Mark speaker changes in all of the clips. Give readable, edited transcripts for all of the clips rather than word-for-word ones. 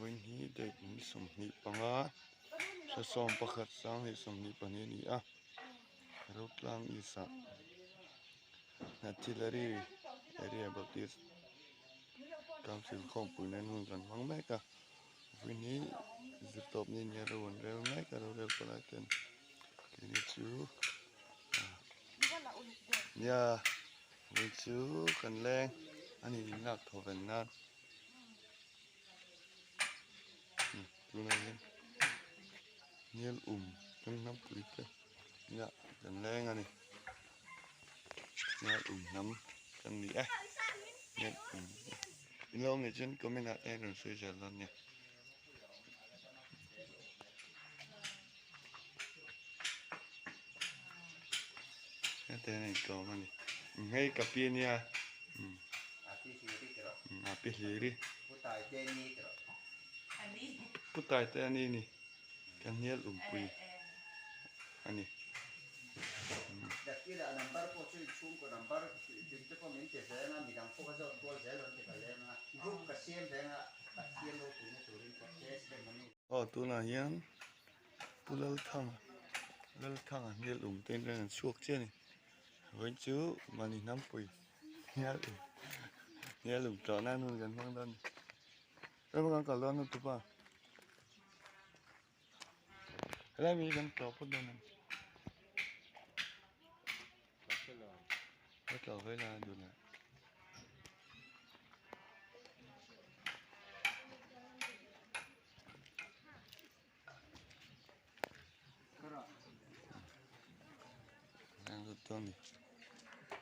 Speaker 1: Vawiin hi date ni 25 thla 11 2022 a ni a Rotlang East ah Hnathilary Area Baptist Council khawmpui nan hun kan hmang mek a vawiin hi zirtawp ni nia ro an rel mek a rorel pawh lai ten keini chu nia vawiin chu kan leng a ni inlak thaw ven nan. Tunah hian hnial um kan hnam pui te inah kan leng a ni hnial um hnam kan ni e hnial um in lo awm leh chuan comment ah te rawn sawi zel dawn nia. Hete hian a inkawm a ni hei ka pi ania a pi hliri pu taite a ni ni ka hnial umpui a ni. Aw tunah hian Pu Lalthanga Lalthanga hmel um te in an chhuak chiah a ni vawiin chu mahni hnampui hnial um hnial um tawh nan hun kan hmang dawn a ni ram kan kal dawn lutuk a helai mi hi kan tlawh phawt dawn a ni ka tlawh ve lai a dun a.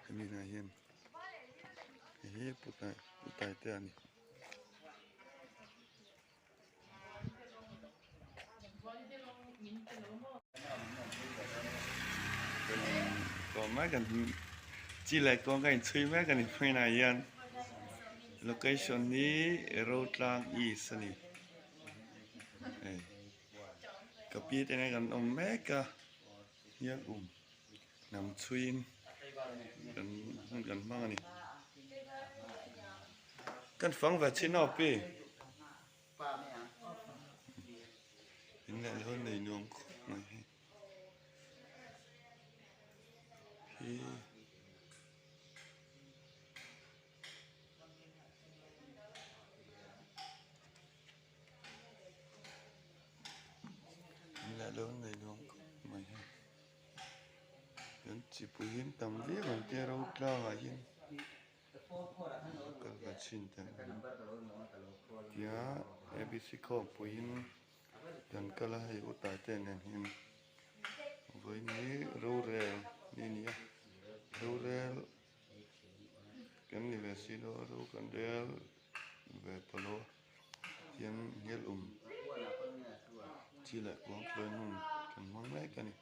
Speaker 1: Hemi ah hian hei hi putai te a ni. Chi leh kawng ka inchhui mek a ni hmainah hian location hi Rotlang East a ni. Hei ka pi te nen kan awm mek a hian um hnam chhuiin kan hun kan hmang a ni. Kan fang ve chin aw pi. In leh lo nei nuam khawp mai hei. Hi. Leh lo nei nuam khawp mai hei. Kan chipui hi an tam viau ang tia ro tlangah hian kal ve chhin teh ang tia abc khawmpuiin kan kal a hei utai te nen hian vawiin hi rorel ni a ni a rorel kan ni ve si lo a ro kan rel ve ta lo a tihian hnial um chi leh kuang tlawi hmun kan hmang mek a ni.